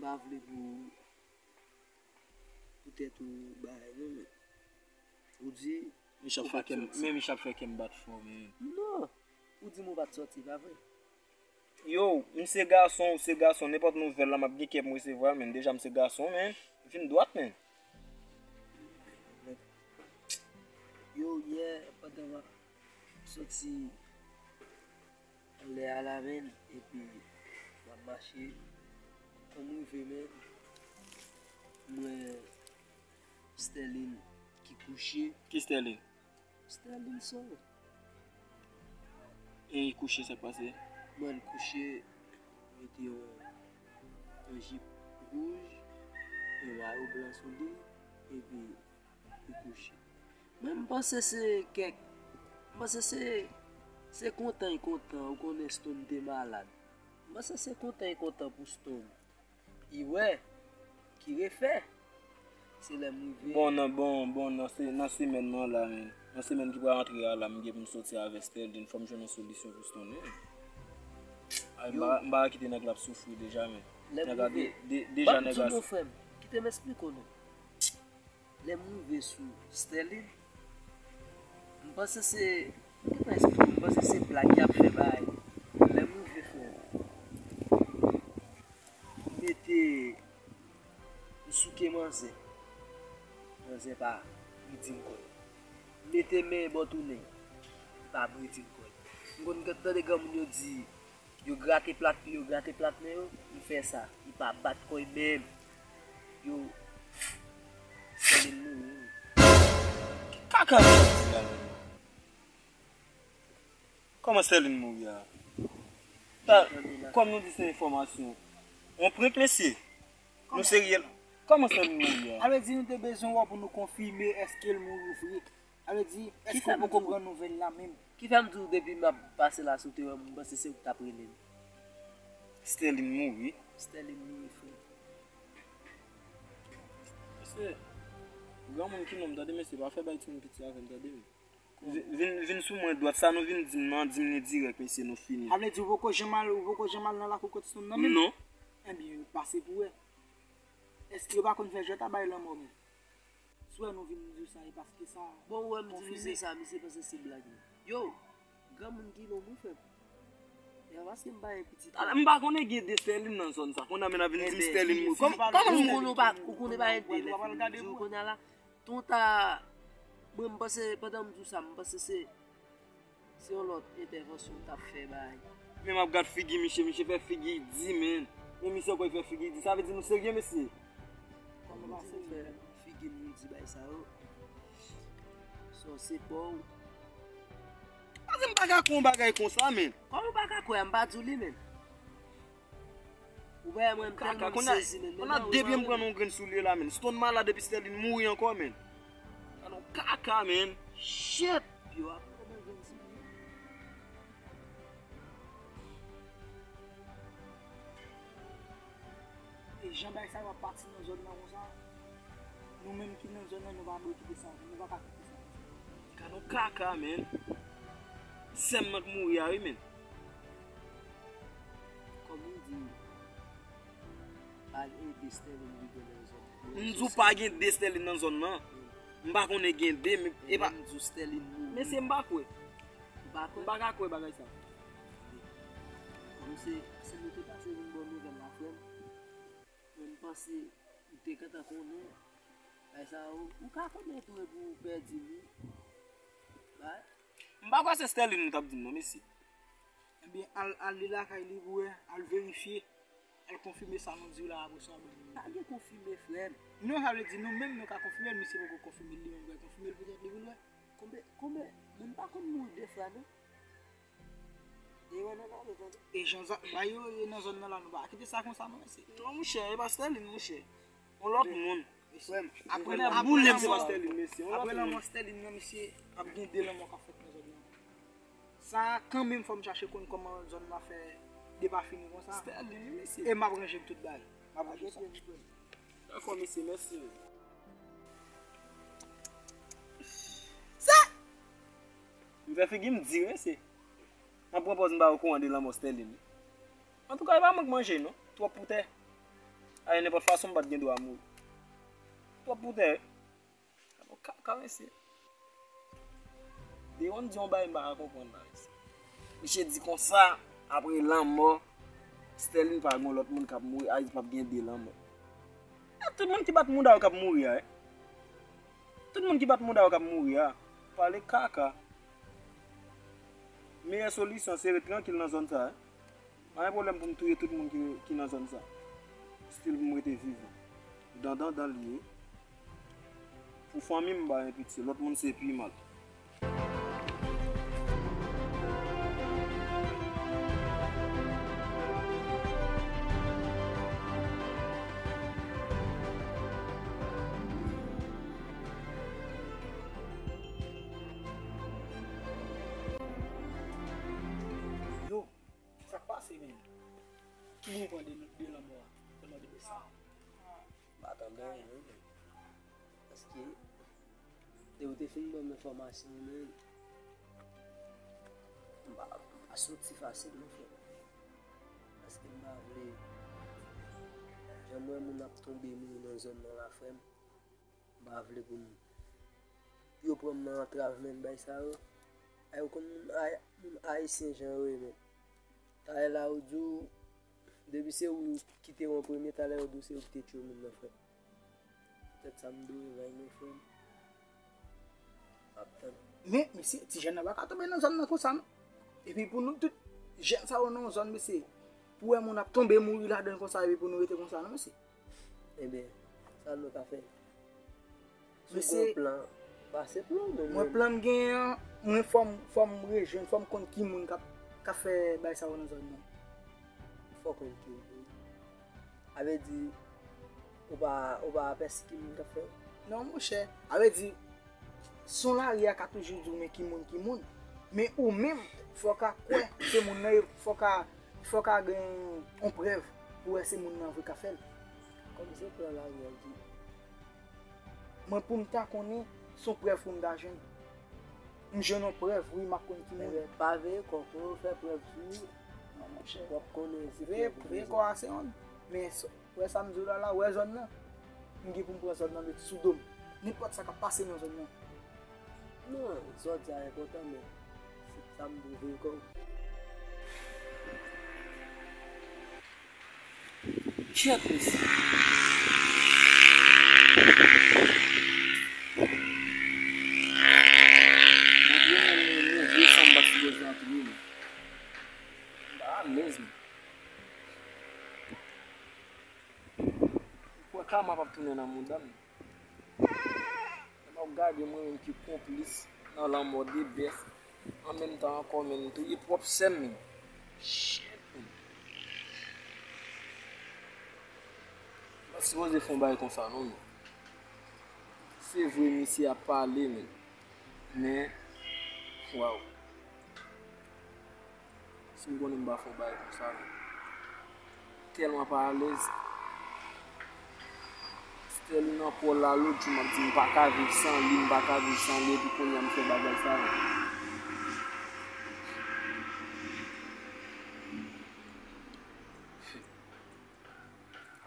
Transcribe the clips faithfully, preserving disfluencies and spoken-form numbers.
pa vle pou, pou tèt ou bagay, non, men. Ou di, Mich ap ou fè pa t kè m, sòti. Men Mich ap fè kè m bat fò, men. Non. Ou di m ou pa t sòti, pa vre? Yo, m se gason, ou se gason, nenpòt nouvèl la, m ap gen kè pou m resevwa l, men deja m se gason, men. Vin dwat, men. Yo, yè, pandan m ap sòti anlè a la, men, epi m ap mache, kòm m rive, men, m wè Sterline ki kouche. Ki Sterline? Sterline sa. E li kouche, sa k pase? M wè l kouche, mete yon, yon jip wouj, yon mayo blan sou li, epi li kouche. Men m panse se kèk, m panse se, se kontan, li kontan, ou konnen Stone te malad. M panse se kontan, li kontan pou Stone. Li wè, ki refè. Se lè m rive. Bon, nan, bon, bon, nan se-, nan semèn nan la, men. Nan semèn ki pral antre a la, m gen pou m sòti avè Sterline, fò m jwenn yon solisyon pou Stone, wi. Ay, m pa, m pa kite nèg la ap soufri deja, men. Nèg la de-, de-, deja nèg la. Ban m di w non, frè m. Kite m esplike w non. Lè m rive sou Sterline, m panse se, m te prèske, m panse se blag y ap fè bay. Lè m rive, frè, m mete, m souke manzè. Manzè pa redi l kò l. M mete men bò tounen, li pa redi l kò l. M konn tande granmoun yo di, yo grate plat, yo grate plat men yo, li fè sa. Li pa bat kò l menm. Yo, Sterline mouri, wi. Ki kaka misye ap di la menm? Kòman Sterline mouri a? Sa, kòm nou di se enfòmasyon. On prank, mesye. Nou serye. Kòman Sterline mouri a? Sa vle di nou te bezwen wè pou nou konfime èske l mouri vre. Sa vle di, èske ou poko pran nouvèl la menm? Ki fè m di w depi m ap pase la, si w te wè m, m panse se ou ki t ap rele m. Sterline mouri. Sterline mouri, frè. Mesye, granmoun ki nonm, tande, mesye, pa fè bay timoun piti avè m, tande, men. Vin, vin, vin sou mwen dwat, sa nou vin di m nan, di m li dirèk, mesye, nou fini. Sa vle di ou poko janm al, ou poko janm al nan lakou kot Stone nan menm? Non. Ebyen, pase pou wè. Èske yo pa konn fè jwèt a bay lanmò menm? Si w wè nou vin di w sa, e paske sa. Bon, ou wè m di misye sa, misye panse se blag, men. Yo, granmoun ki nonm, wi, frè m. E pa paske m pa gen pitit. Ala, m pa konnen gen de Sterline nan zòn sa. Kounye a men ap vin di m Sterline mouri. Kòman, kòman ou konnen pa, ou konnen pa gen de lè fini di w kounye a la. Tonta, mwen, m panse, pandan m di w sa, m panse se, se yon lòt entèvansyon w t ap fè bay. Men m ap gad figi misye, misye fè figi di, men. Men misye ankò fè figi di. Sa vle di nou serye, mesye? Kòman m di nou fè figi nou di bay sa yo? Sòsye pa w. Pase m pa ka kwè yon bagay konsa, men. Kòman w pa ka kwè a? M pa di w li, men. Ou pa wè mwen, m tèlman sezi, men. Kounye a depi m pran yon grenn soulye la, men. Stone malad epi Sterline mouri ankò, men. Gad yon kaka, men. Shit! Yo ap pran yon grenn soulye. E jan bagay sa yo ap pati nan zòn nan konsa, nou menm ki nan zòn nan, nou pa dwe kite sa, nou pa ka kite sa. Gad yon kaka, men. Sè m nan k mouri a, wi, men. Kòm ou di, pa gen de Sterline ki gen nan zòn nan. M di w pa gen de Sterline nan zòn nan. M pa konnen gen de, men e pa. M di w Sterline mouri. Mesye, m pa kwè. Ou pa kwè? M pa ka kwè bagay sa. Kòm se, se nou te pase vin ba w nouvèl la, frè m. Mwen, m panse ou te gentan konnen. Bagay sa, ou, ou ka konnen tou epi ou pèdi li. Bay. M pa kwè se Sterline ou t ap di m non, mesye. Ebyen, al, al li lakay li pou wè, al verifye, al konfime sa nou di w la, apre sa w ban nou nouvèl. Pa gen konfime, frè m. Non, sa vle di nou menm nou ka konfime l, misye poko konfime l, li menm pral konfime l poutèt li pou l wè. Konbyen, konbyen moun pa konn mouri de fwa, non? E wè nan lari, tande. E jan zak bay yo ye nan zòn nan la, nou pa kite sa konsa, non, mesye. Non, monchè, e pa Sterline, monchè. Yon lòt moun. Frè m, apre, apre lanmò, apre lanmò Sterline nan, mesye, ap gen de lanmò k ap fèt nan zòn nan. Sa a, kanmenm, fò m chache konn kòman zòn nan fè depafini konsa. Sterline, wi, mesye. E m ap ranje tout bagay. M ap ranje sa. Dakò, mesye, mèsi. Sa! M fè figi m di, mesye. M ap pran pòz m pa okouran de lanmò Sterline. Antouka, e pa mwen k manje, non. Twòp pou tè. Ay, nenpòt fason, m pa t gen dwa mouri. Twòp pou tè. Alò, ka, ka mesye. Dewan di yon bagay m pa ka konprann la, mesye. Misye di konsa, apre lanmò, Sterline pa gen lòt moun k ap mouri, Ayiti p ap gen de lanmò. E tout moun ki bat mouda yo k ap mouri a, wi. Tout moun ki bat mouda yo k ap mouri a. Pale kaka. Meyè solisyon se ret trankil nan zòn sa, wi. Pa gen pwoblèm pou m touye tout moun ki, ki nan zòn sa. Still pou m rete vivan. Dan, dan, dan li ye. Pou fanmi m, m pa gen pitye. Lòt moun se pi mal. Yo, sa k pase, menm? Ki moun pran de, de lanmò a? Lanmò de besa? M pa tande anyen, non, menm. Paske, lè ou te fin ban m enfòmasyon, menm, m pa, m pa soti fasil, non, frè. Paske m pa vle, jan m wè moun ap tonbe mouri nan zòn nan la, frè m. M pa vle pou m, pou yo pran m nan antrav, menm, bay sa yo. Ay, ou konn moun, ay, moun ayisyen jan yo ye, menm. Talè la, ou di w, depi se ou ki te an premye, talè ou di w se ou ki te tchwe moun nan, frè. Poutèt sa m dwe vay mwen, frè m. M ap tann. Men, mesye, ti jèn nan pa ka tonbe nan zòn nan konsa, non. Epi pou nou tout jèn sa yo nan yon zòn, mesye, pou wè moun ap tonbe mouri ladan l konsa, epi pou nou rete konsa, non, mesye. Ebyen, sa nou ka fè? Si w gen yon plan, pase plan w, men mwen, plan m genyen an, mwen fò m, fò m rejwenn, fò m konn ki moun k ap, k ap fè bagay sa yo nan zòn nan. Fò w konn ki moun. A vle di, ou pa, ou pa apeski moun k ap fè l? Non, monchè. A vle di, son lari a ka toujou di w men ki moun, ki moun. Men ou menm, fò w ka kwè se moun nan ye, fò w ka, fò w ka gen yon prèv pou wè se moun nan vre k ap fè l. Kòm se plan lari a di. Mwen, pou m ta konnen, se yon prèv pou m ta jwenn. M jwenn yon prèv, wi, m ap konn ki moun. Ebyen, pa veye kò w, pou yo fè prèv sou ou. Non, monchè. W ap konnen si veye, veye kò a se yon. Men, s-, wè sa m di w la, la, wè zòn nan. M gen pou m pran zòn nan, met sou do m. Nenpòt sa k ap pase nan zòn nan. Non, zòn sa enpòtan, men se sa m dwe veye kò w. Kyèt, mesye. Antre nan men move san m pa t sipoze antre, men. M pa alèz, men. Ou kwè kama p ap tounen nan mouda m? Lè m ap gade mwen menm ki konplis nan lanmò de bèf, an menm tan ankò, menm m touye pwòp sè m, menm. Shit, menm. M pa t sipoze fè yon bagay konsa, non, menm. Se vre, misye ap pale, menm. Men, waw. Si m konnen m pa fè yon bagay konsa, non. Tèlman pa alèz. Sterline ankò la, lòt jou m ap di m pa ka viv san li, m pa ka viv san li, epi kounye a m fè bagay sa yo.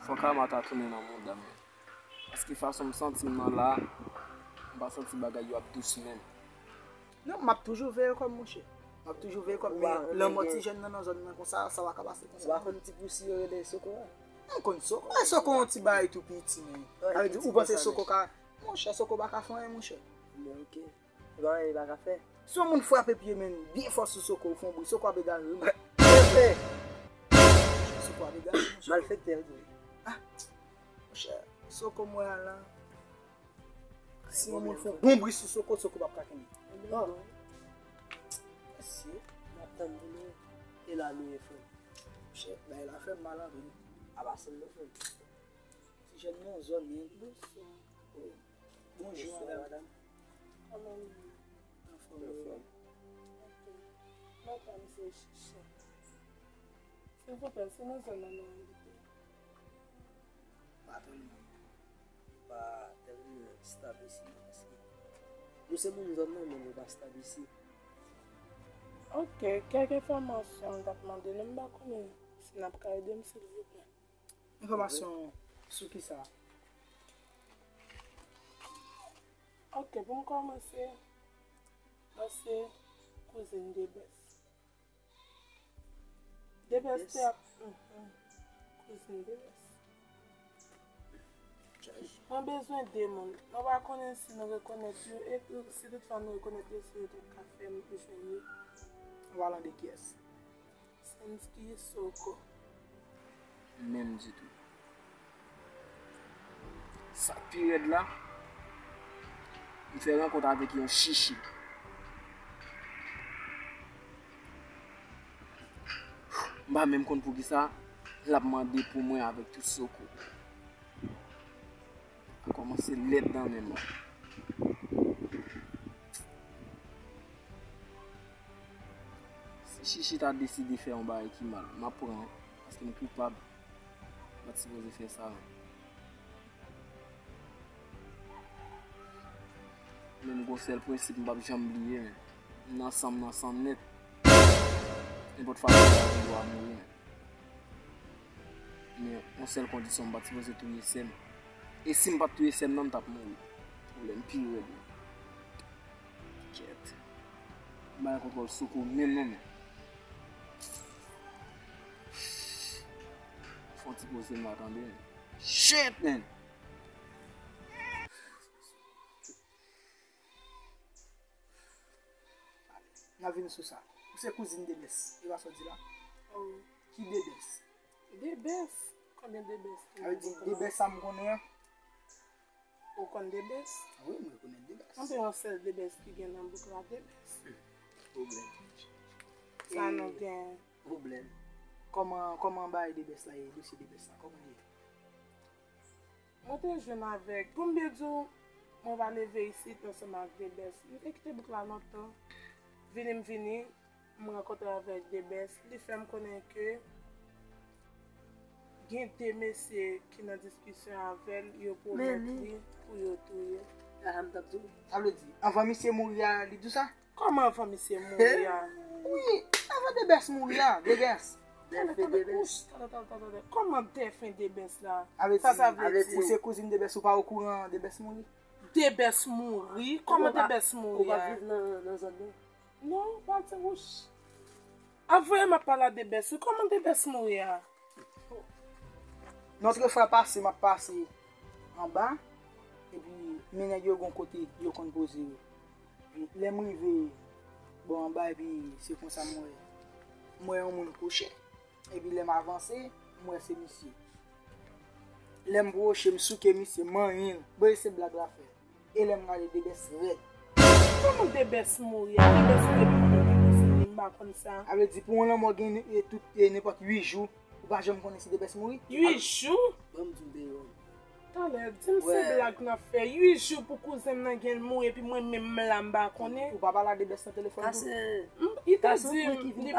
Fò kama ta tounen nan mouda m. Paske fason m santi m nan la, m pa santi bagay yo ap dous menm. Non, m ap toujou veye kò m, monchè. M ap toujou veye kò m, men lanmò ti jèn nan nan zòn nan konsa, sa pa ka pase konsa. Ou pa konn ti pousi yo rele Soko a? M konn Soko. E Soko yon ti bagay tou piti, men. Sa vle di, ou panse Soko ka, monchè, Soko pa ka fè anyen, monchè. Men oke. E pa anyen li pa ka fè. Si yon moun frape pye, men, byen fò sou Soko, ou fè yon bri, Soko ap egare, wi. Soko ap egare, monchè. Malfektè, wi. Ah, monchè, Soko m wè a la. Si yon moun fè yon bon bri sou Soko, Soko p ap ka kenbe. Mesye, m ap tann pou nou. E la nou ye, frè m. Monchè, bagay la fè m mal anpil. A pase m non, frè m. Ti jèn nan zòn, men. Bonswa. Bonjou, madanm. Kòman w ye? Anfòm, wi. Ok. Madanm, se Chichè. Silvouplè, se nan zòn nan nou abite? Pa tèlman. Pa tèlman stab isi, non, paske nou se moun zòn nan, men nou pa stab isi. Ok, kèk enfòmasyon m t ap mande nou, m pa konnen si n ap ka ede m, silvouplè. Enfòmasyon Sou kisa? Ok, pou m kòmanse, mwen se kouzin Debès. Debès te ap. Mhm. Kouzin Debès. Mwen bezwen de moun. Mwen pa konnen si nou rekonèt yo, e si toutfwa nou rekonèt yo, si yo te ka fè m jwenn yo. An palan de kiyès? Sensky Soko. Menm ditou. Sa k pi rèd la, m fè rankont avèk yon chichi. M pa menm konn poukisa l ap mande pou mwen avèk tout Soko. Sa kòmanse lèd nan men mwen. Si Chichi ta deside fè yon bagay ki mal, m ap pran, paske m koupab. M pa t sipoze fè sa. Men m gon sèl prensip m p ap janm bliye, men. M nan san m, nan san m nèt. Nenpòt fason, m pa gen dwa mouri, men. Men yon sèl kondisyon, m pa t sipoze touye sè m. E si m pa t touye sè m nan, m t ap mouri. Pwoblèm pi rèd, men. Kèt. M pa gen kontwòl Soko menm non, men. Fè yon ti poze m la tande, men. Shit, man! N a vin sou sa. Ou se kouzin Debès, e pa sa w di la? Oh. Ki Debès? Debès? Konbyen Debès? Sa vle di Debès sa m konnen an? Ou konn Debès? Wi, mwen rekonèt Debès. Anben yon sèl Debès ki gen nan bouk la, Debès. Pwoblèm. Sa nou gen. Pwoblèm. Kòman, kòman bagay Debès la ye, dosye Debès la, kòman li ye? Mwen te jwenn avèk, pou m byen di w, mwen pa leve isit ansanm ak Debès. M te kite bouk la lontan. Vini m vini, m rankontre avèk Debès. Li fè m konnen ke gen de mesye ki nan diskisyon avè l, yo pwomèt li pou yo touye l. Ah, m t ap di w. Sa vle di, anvan misye mouri a, li di w sa? Kòman anvan misye mouri a? Wi, anvan Debès mouri a, Debès. Tande, tande, tande, tande. Kòman dèfen Debès la? Sa sa vle di? Ou se kouzin Debès, ou pa okouran Debès mouri? Debès mouri? Kòman Debès mouri a? Ou pa viv nan, nan zòn nan? Non, pa di wouch. Avè m ap pale a Debès, wi. Kòman Debès mouri a? Nòt refwa pase, m ap pase anba, epi men nèg yo gon kote yo konn poze yo. Epi lè m rive bò anba, epi se konsa m wè, m wè yon moun kouche. Epi lè m avanse, m wè se misye. Lè m pwoche, m souke misye, m manyen l. Bon, e se blag l ap fè. E lè m gade Debès rèd. Kòman Debès mouri a? Debès mouri pou moun ki kouzin li, m pa konn sa. Sa vle di pou yon lanmò gen e tout, e nenpòt uit jou, ou pa janm konnen si Debès mouri? Uit jou? Ban m di w deyò. Talè, di m se blag n ap fè. Uit jou pou kouzen m nan gen l mouri, epi mwen menm m la m pa konnen. Ou pa pale a Debès nan telefòn tou? Li te di m, li,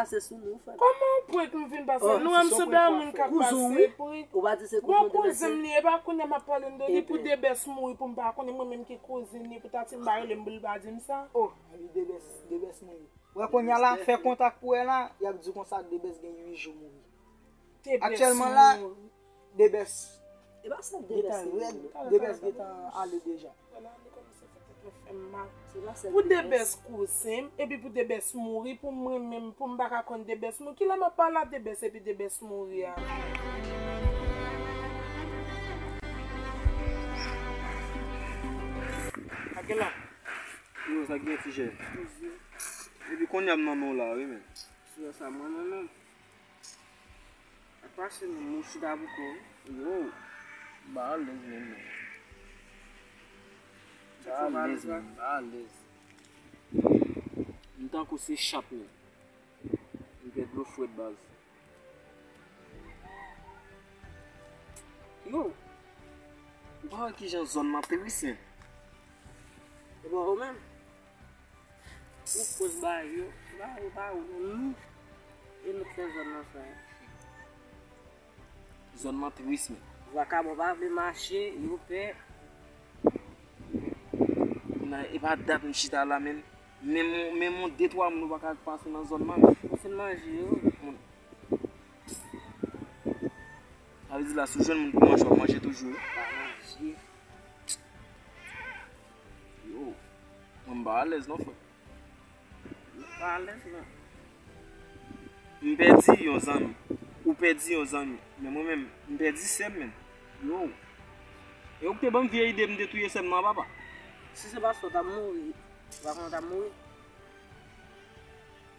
kòman prank m vin pase? Nou wè m sanble a moun k ap pase prank. Bon, kouzen m li, e pa kounye a m ap pale n de li pou Debès mouri pou m pa konnen mwen menm ki kouzin li, pou Tatim pa rele m pou l pa di m sa. Oh, epi Debès, Debès mouri. Wè kounye a la, fè kontak pou wè la, y ap di w konsa Debès gen uit jou mouri. Aktyèlman la, Debès gentan rèd, Debès gentan ale deja. Vwala, li kòmanse fè tèt mwen fè m mal. Pou Debès kouzen m, epi pou Debès mouri, pou mwen menm, pou m pa ka konn Debès mouri. Kilè m ap pale a Debès epi Debès mouri a? Akela. Yo, sa gen ti jè. Epi kounye a m nan men w la, wi, men. Sou sa mwen menm. Ak pase nou, mouch da bouko. Yo, m pa alèz menm non. M pa alèz menm, m pa alèz. M tankou se chat menm. M gen dlo frèt baz. Yo, ou pa wè kijan zòn nan tris menm? E bon, ou menm? Ou koz bagay yo, se pa ou, pa ou, non, nou. E nou k fè zòn nan sa. Zòn nan tris, men. Vakabon pa vle mache, yo pè. Nan, e pa dat m chita la, men, men mon, men mon de twa moun ou pa ka pase nan zòn nan, men. Ou fin manje yo. Moun. Sa vle di la, si w jwenn moun pou manje, w ap manje toujou wi. Pa manje. Yo, mwen m pa alèz non, frè. Ou pa alèz non. M pèdi yon zanmi. Ou pèdi yon zanmi. Men mwen menm, m pèdi sè m, menm. Yo. E ou k te ban m vye ide m te touye sè m nan, papa. Si se pa sa, w t ap mouri. Ou pa konnen w t ap mouri.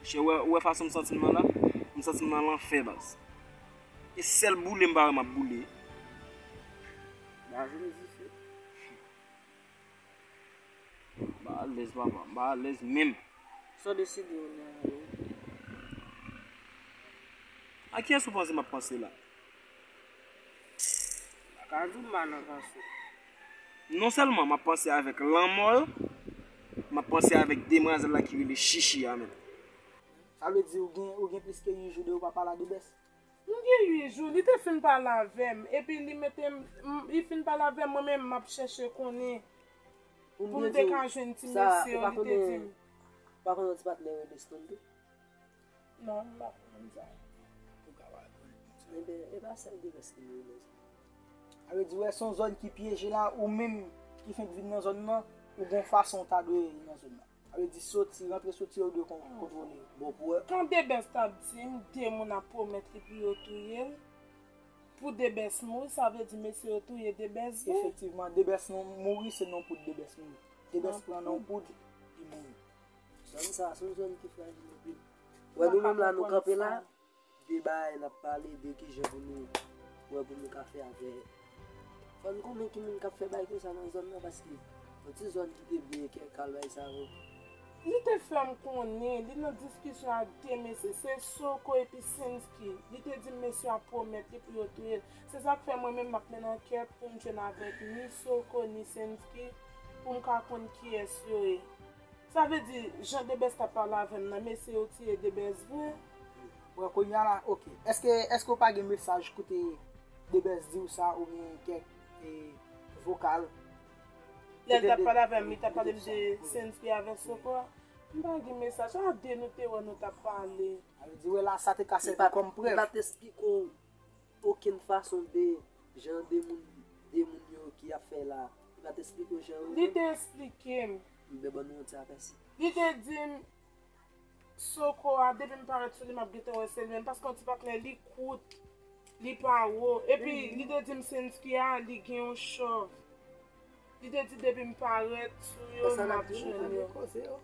Chè, ou wè, ou wè fason m santi m nan la? M santi m nan lanfè, baz. E sèl boule m pa wè m ap boule. Baz, m dife. M pa alèz, papa. M pa alèz menm. Sa w deside w nan yo? A kiyès ou panse m ap panse la? Pa ka di w m pa nan panse. Non sèlman m ap panse avèk lanmò l, m ap panse avèk demwazèl la ki rele Chichi a menm. Sa vle di ou gen, ou gen plis ke uit jou de ou pa pale a Debès? M gen uit jou, li te fin pale avè m, epi li mete m, m- li fin pale avè m, mwen menm m ap chèche konnen pou m te ka jwenn ti mesye yo, li te di m. Ou pa konnen yon ti patnè rele Stone tou? Non, m pa konnen sa. Ou ka pa konnen sa. Enben, e pa sèl Debès ki rele sa. Sa vle di, wè, se yon zòn ki pyeje la, ou menm ki fenk vin nan zòn nan, ou gen yon fason w ta dwe nan zòn nan. Sa vle di soti, rantre soti yo dwe kon- kontwole. Bon, pou wè. Kan Debès t ap di m, de moun ap pwomèt li pou yo touye l, pou Debès mouri, sa vle di mesye yo touye Debès vre? Efektivman, Debès non mouri, se non poud Debès mouri. Debès pran non poud, li mouri. Zòn sa a, se yon zòn ki frajil anpil. Wè, nou menm la, nou kanpe la, de bagay n ap pale, de kijan pou nou wè pou nou ka fè avè. Fò n konnen ki moun k ap fè bagay konsa nan zòn nan, paske yon ti zòn ki te byen kè kal bagay sa yo. Li te fè m konnen, li nan diskisyon ak de mesye, se Soko epi Sensky. Li te di m mesye a pwomèt li pou yo touye l. Se sa k fè mwen menm m ap mennen ankèt pou m jwenn avèk ni Soko, ni Sensky, pou m ka konn kiyès yo ye. Sa vle di, jan Debès t ap pale avè m nan, mesye yo tiye Debès vre? Bon, kounye a la, oke. Èske, èske w pa gen mesaj kote Debès di w sa oubyen kèk, e, vokal? Lè l t ap pale avè m, li t ap pale m de Sensky avèk Soko. M pa gen mesaj. A de nou te wè nou t ap pale. Sa vle di, wè la, sa te ka sèvi kòm prèv. Li pa t esplike w okenn fason de jan de moun, de moun yo ki ap fè la. Li pa t esplike w jan yo ye? Li te esplike m. Enben, ban nou yon ti apèsi. Li te di m, Soko a, depi m parèt sou li, m ap gentan wè se li menm. Paske yon ti patnè, li kout, li pa wo. Epi, li te di m Sensky a, li gen yon chòv. Li te di depi m parèt sou yo, m ap jwenn yo.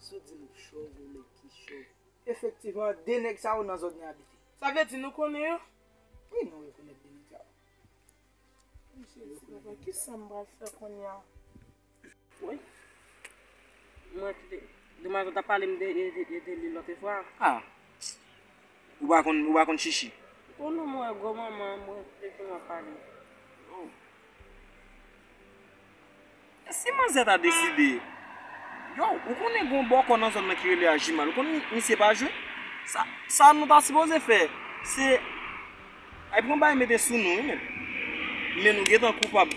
Si w di m chòv, yon nèg ki chòv. Efektivman, de nèg sa yo nan zòn nan abite. Sa vle di nou konnen yo? Wi, nou rekonèt de nèg sa yo. Mesye, ti papa, kisa m pral fè kounye a? Wi. Mwen kite. Demwazèl t ap pale m de, de, de, de li lòt fwa. Ah. Ou pa konn, ou pa konn Chichi? Ou non, mwen gwo manman, mwen kite ki mwen pale. Oh. Si manzè ta deside, yo, ou konnen gen yon bòkò nan zòn nan ki rele Ajimal, ou konnen misye pa jwe? Sa, sa nou ta sipoze fè, se ay pran bagay mete sou nou, wi, men. Men nou gentan koupab.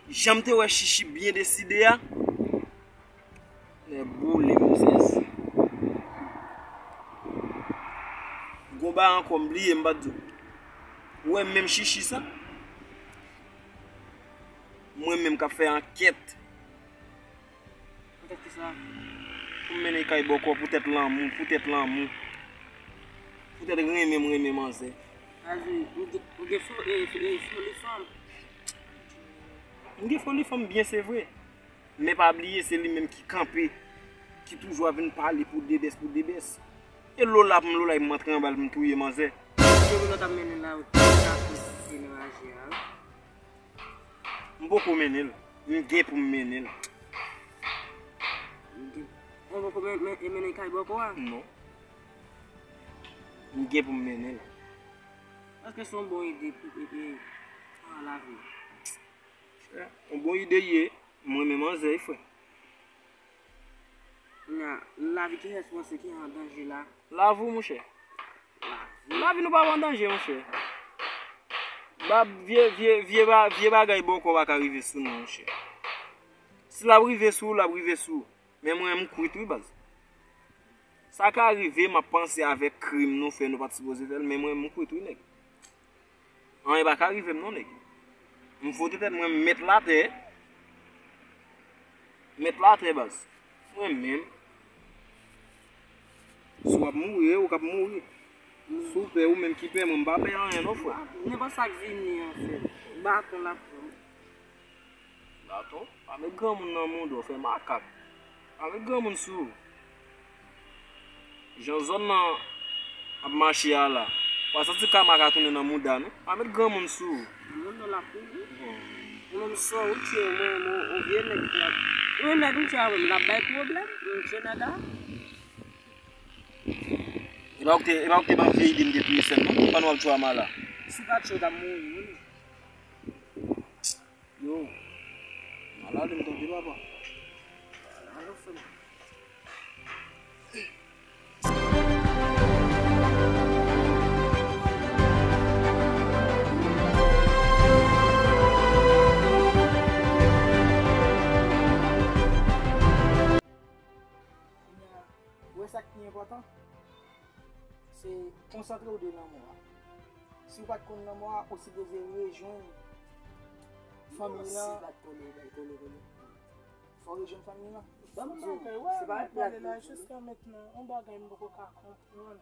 Jan m te wè Chichi byen deside a, nèg boule m sezi. Gon bagay ankò m bliye m pa t di w. Ou wè menm Chichi sa? Mwen menm k ap fè ankèt. Ankèt kisa? Pou m mennen kay bòkò poutèt lanmou, poutèt lanmou. Poutèt renmen m renmen manzè. Sa vle di, ou gen, ou gen fo-, e, e, foli fanm. M gen foli fanm byen se vre. Men pa bliye se li menm ki kanpe, ki toujou ap vin pale pou Debès, pou Debès. E Lola pou m Lola, m antre anba l pou m touye manzè. Ke Lola t ap mennen la, ou te ka konn se nan raje a, wi. M poko mennen l. M gen pou m mennen l. M gen. Ou poko men-, men-, mennen kay bòkò a? Non. M gen pou m mennen l. Èske se yon bon ide pou ede an lavi? Yon bon ide ye, mwen menm manzè, frè. Kounye a, lavi kiyès ou panse ki an danje la? Lavi w, monchè. Lavi. Lavi nou pa an danje, monchè. Ba, vye, vye, vye, ba, vye bagay bòkò pa ka rive sou nou, monchè. Si l ap rive sou ou, l ap rive sou ou. Men mwen, m kwit, wi, baz. Sa ka rive, m ap panse avèk krim nou fè, nou pa t sipoze fè l, men mwen, m kwit wi, nèg. Anyen pa ka rive m non, nèg. M fwote tèt mwen, m met l atè. Met l atè, baz. Mwen menm. Si w ap mouri, e ou k ap mouri. Si w pè, ou menm ki pè, mwen m pa pè anyen non, frè. Nenpòt sa k vini an, frè. Baton l ap pran. Baton? Pa met granmoun nan mouda w, fè makak. Pa met granmoun sou ou. Jan zòn nan ap mache a la, pa santi kama ka tounen nan mouda nou. Pa met granmoun sou ou. Moun nan l ap ri wi. Ou menm san ou tchwe mwen, mwen, yon vye nèg ki ap, yon nèg m tchwe avè m, l ap bay pwoblèm, m tchwe nèg la. E pa ou ki te, e pa ou ki te ban m vye ide m te touye sè m non, pandan w ap tchwe Amala. Si w pa tchwe, w t ap mouri wi. Yo, m al ale m tande papa. Alo, frè m. Kounye a, ou wè sa k pi enpòtan? Se konsantre w de lanmò a. Si w pa t konn lanmò a, ou sipoze rejwenn fanmi lan. Si w pa t konnen, w pa t konnen, konnen. Fò w rejwenn fanmi lan. Ban m di w, se pa yon plat li ye. Jiska mentnan, yon bagay m poko ka konprann.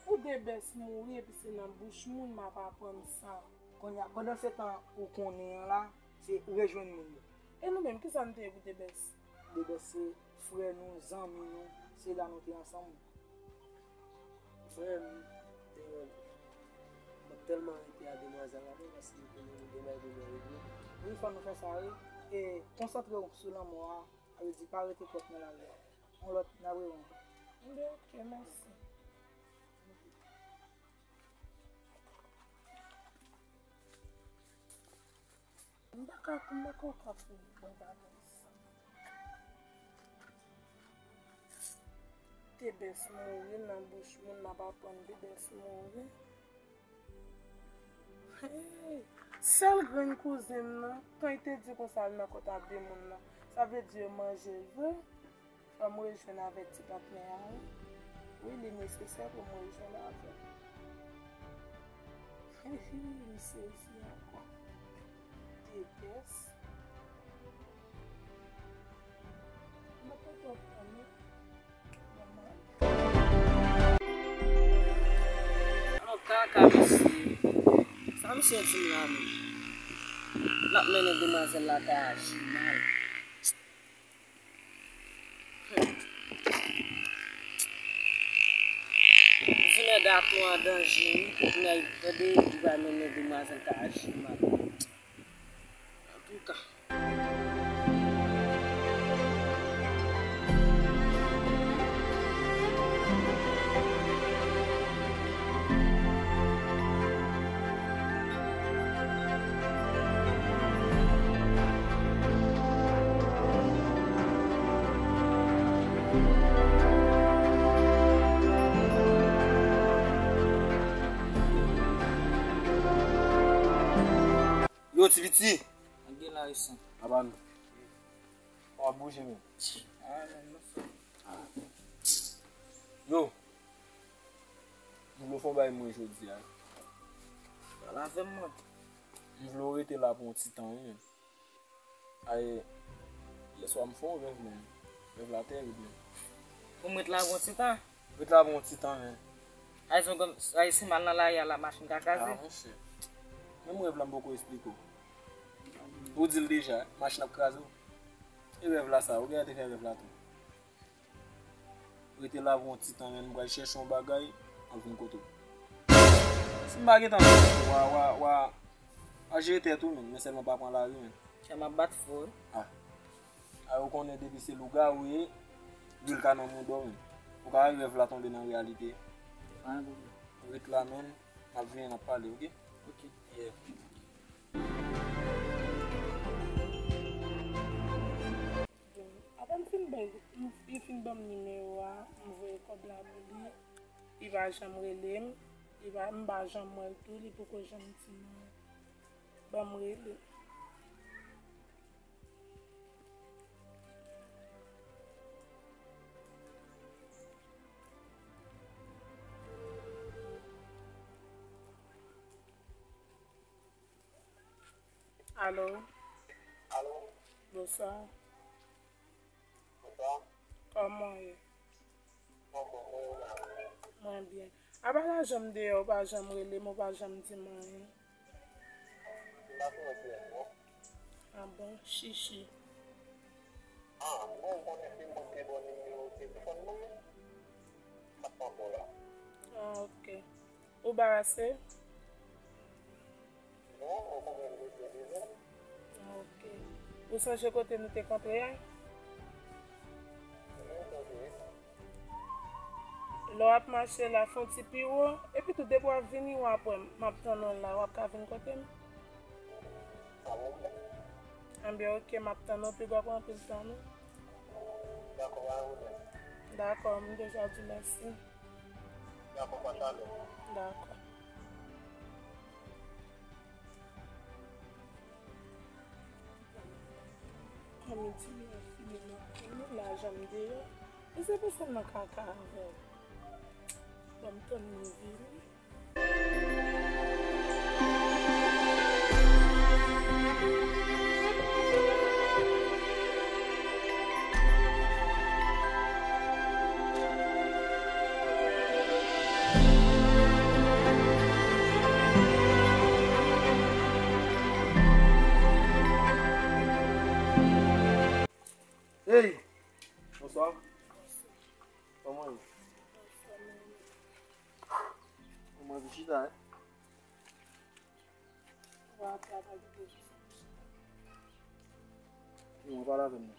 Pou Debès mouri epi se nan bouch moun m ap aprann sa. Kounye a, pandan se tan ou konnen an la, se rejwenn moun yo. E nou menm, kisa n te ye pou Debès? Debès se frè nou, zanmi nou, se la nou te ansanm. Frè m, te, mwen tèlman rete a demwazèl la, non, paske m konnen gen bagay pou mwen regle. Wi, fò nou fè sa, wi. E konsantre w sou lanmò a, sa vle di pa rete twòp nan lari a. Yon lòt, n a rewè ankò. Enben, oke, mèsi. M pa ka, m pa ka fè bon bagay sa. Debès mouri nan bouch moun, m ap aprann Debès mouri. Hey! Sèl grenn kouzen m nan, tan li te di konsa l nan kòt ak de moun nan, sa vle di yo manje l vre? Fò m rejwenn avèk ti patnè a, wi. Wi, li nesesè pou m rejwenn avè l. M sezi ankò. Debès. Mwen pa konprann, non. Mwen mal. Alò, kaka, mesye. Sa misye di m la, menm? L ap mennen demwazèl la kay aji mal. Di nèg a tou an danje, wi. Pou nèg tande, li va mennen demwazèl ka aji mal. Antouka. Yo, ti piti. Ann gen la isan. Apa nou. W ap bouje menm. Ah, non, non. Yo. M vle w fè yon bagay mwen jodi a. Pale avè m, mwen. M vle w rete la pou yon ti tan, wi, menm. Ay, yèswa m fè yon rèv, menm. Rèv la tèrib, menm. Pou m ret la pou yon ti tan? Ret la pou yon ti tan, menm. Ay, se yon gòm, ay, si m al nan lari a, la machin ka kraze? Ah, monchè. Menm rèv la, m poko esplike w. Ou di l deja, machin ap kraze w. E rèv la sa, ou genlè te fè rèv la tou. Rete la pou yon ti tan, menm, m pral chèche yon bagay, m ap vin kote w. Si m pa gen tan, wa, wa, wa, wa jere tèt ou, menm, men sèlman pa pran lari, menm. Chè m ap bat fò, wi. Ah. Ah, ou konnen depi se lougawou ye, lwil ka nan mouda w, menm. Ou ka wè rèv la tonbe nan reyalite. Pa gen pwoblèm. Ret la, menm, m ap vini, n ap pale, oke? Oke. Yeah. Bon, apre m fin bay, li fin ban m nimewo a, m voye kòb la pou li. Li pa janm rele m, li pa, m pa janm wè l tou, li poko janm di m ban m rele l. Alo. Alo. Bonswa. Bonswa. Kòman w ye? Mwen byen. Apa lajan m deyò, ou pa janm rele m, ou pa janm di m anyen. M pa konnen kiyès, non. Ah bon, Chichi. Ah, bon, ou konnen se mwen ki te ba w nimewo telefòn mwen? Sa k pa bon la? Ah, ok. Ou barase? Non, ou konprann mwen te bezwen. Ah, ok. Ou sonje kote nou te kontre a? Mwen sonje. Lè w ap mache la, fè yon ti pi wo. Epi tou, depi w ap vini, w ap wè m. M ap tann ou la. W ap ka vin kote m? Sa bon. Anben, ok, m ap tann ou. Pi gwo pran anpil tan, non. Dakò, pa gen pwoblèm. Dakò, m deja di w mèsi. Dakò, pa talè. Dakò. Kòm li di li an fini nan kò li, lajan m deyò. E se pou sa m nan kaka avè l. Ban m tann li vini. Hey! Bonswa. Kòman ye? Kòman vi chita, eh? Wa travay pou jis. Non, pale avè m non.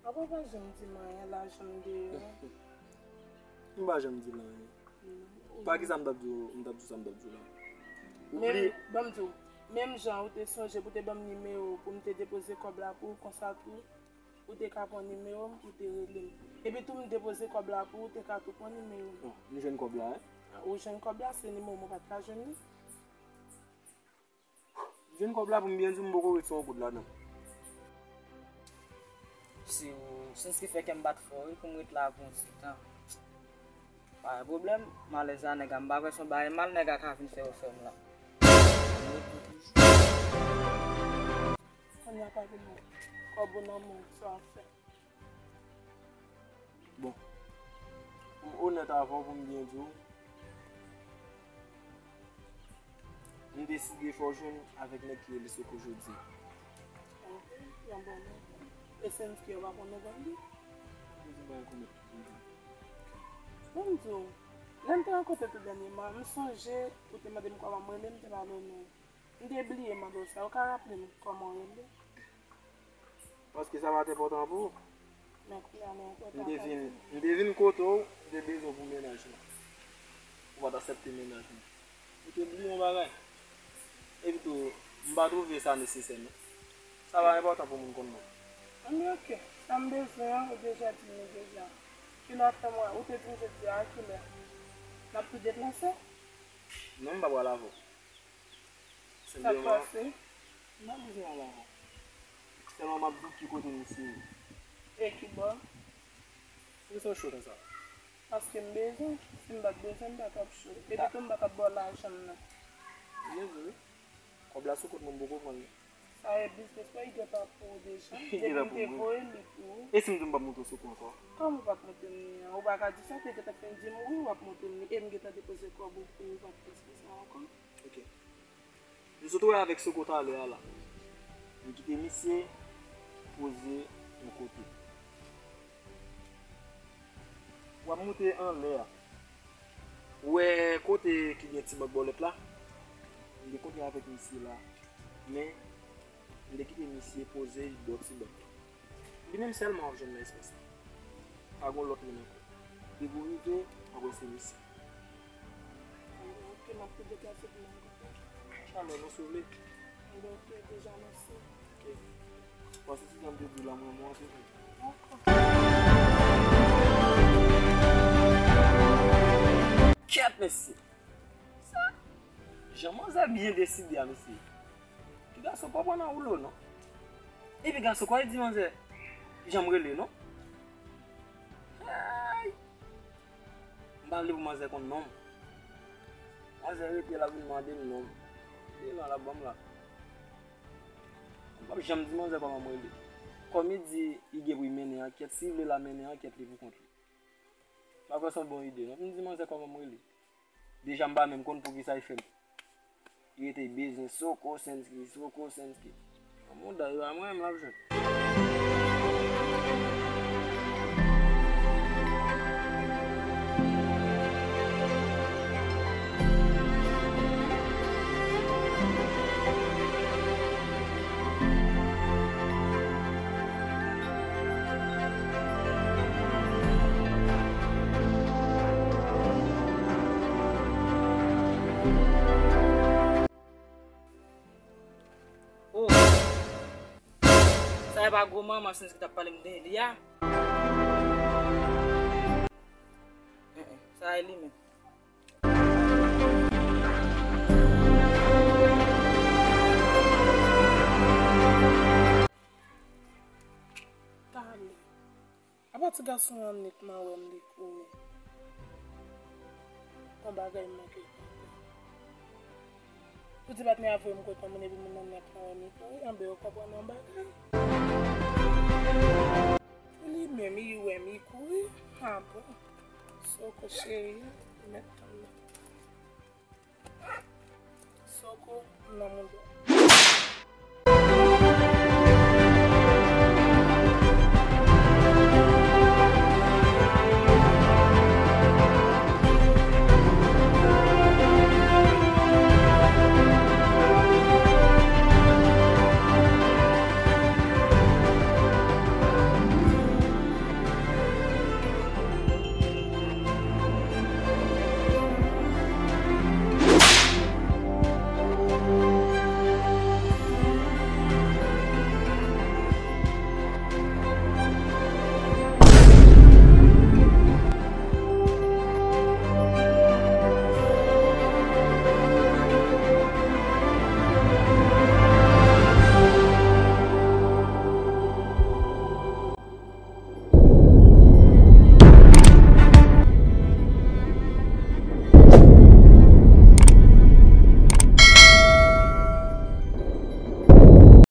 Apa w pa janm di m anyen, lajan m deyò. M pa janm di l anyen. Poukisa m t ap di w, m t ap di w sa m t ap di w la? Ou bliye? Ban m di w, menm jan ou te sonje pou te ban m nimewo pou m te depoze kòb la pou ou, konsa tou, ou te ka pran nimewo m pou te rele m. Epi tou, m depoze kòb la pou ou, ou te ka tou pran nimewo m. Bon, m jwenn kòb la, wi. Ou jwenn kòb la, se nimewo m ou pa t ka jwenn li? M jwenn kòb la, pou m byen di w, m poko ret san yon goud ladan. Si w, se s ki fè kè m bat fò, wi, pou m ret la pou yon ti tan. Pa gen pwoblèm, malèz la, nèg la, m pa kwè se yon bagay mal nèg la ka vin fè yo fè m la. Kounye a pa gen kòb ou nan men w, sa w ap fè? Bon, pou m onèt avè w, pou m byen di w, m deside fè w jwenn avèk nèg ki rele Soko jodi a. Ok, yon bon nèg. E se m ki yo pa konn nou konn li? Mwen di m pa rekonèt li. Bon, m di w, lè m te rankontre tou dènyèman, m sonje ou te mande m kòman m rele, m te pale w non. M te bliye mande w sa. Ou ka raple m kòman w rele? Paske sa pa t enpòtan pou ou. Men kounye a li enpòtan. M te vin, m te vin kote w, m te bezwen w pou mennaj mwen. Ou pa t aksepte mennaj mwen. Ou te bliye yon bagay. Epi tou, m pa twouve sa nesesè non. Sa pa enpòtan pou moun konn non. Anben, ok. Sa m bezwen an, ou deja di m li deja. Kilè w ap fè m wè? Ou te di m jodi a, kilè? N ap tou deplase? Non, m pa pral avè w. Sa k pase? M pa bezwen al avè w. Sèlman m ap di w ki kote misye ye. E ki bò? Poukisa w cho konsa? Paske m bezwen. Si m pa t bezwen, m pa t ap cho. Epi tou, m pa t ap ba w lajan m nan. Byen vre. Kòb la sou kont mwen, m poko pran l. Sa e biznis mwen, li gentan pou ou deja. Depi m te voye li pou ou. E si m di w m p ap montre w Soko ankò? Kòman w p ap montre m li an? Ou pa ka di sa, ou te gentan fin di m wi, w ap montre m li. E m gentan depoze kòb ou pou ou, w p ap fè sa ankò. Ok. M sot wè avèk Soko talè a la. M kite misye poze yon kote. W ap moute anlè a. Ou wè kote ki gen ti bank bòlèt la? M te kontre avèk misye la. Men, m te kite misye poze l bò ti bank la. Li menm sèlman w ap jwenn nan espas la. Pa gen lòt moun ankò. Depi w rive, w ap wè se misye. Ok, m ap tou deplase pou m al kote. Chalè non, si w vle. Anben, ok, deja, mèsi. Ok. Paske si jan m te di w la, mwen, mwen antre vre. Dakò. Kèt, mesye! Sa? Jan manzè byen deside a, mesye. Ti gason pa pran nan woulo, non. Epi gason, kòman l di manzè jan m rele, non? Ay! M pa vle pou manzè konn non m. Manzè rete, l ap vin mande m non m. E non, l ap ban m la. M p ap janm di manzè kòman m rele. Kòm li di li gen pou li mennen ankèt, si li vle l al mennen ankèt li pou kont li. M pa kwè se yon bon ide non pou m di manzè kòman m rele. Deja m pa menm konn poukisa li fè m rete bezwen Soko Senski, Soko Senski. Nan mouda, e pa mwen menm l ap jwenn. Oh. Sa e pa gwo manman Senski t ap pale m de li a? Enhen, sa e li menm. Talè. Apa ti gason an nèt m a wè m li kouri. Yon bagay m manke konprann. Pou ti patnè a voye m kot yon moun epi moun nan nèt m a wè m li kouri, anben yo konprann yon bagay. Pou li menm, li wè m li kouri. Ah bon. Soko cheri, li mèt tann mwen. Soko nan mouda.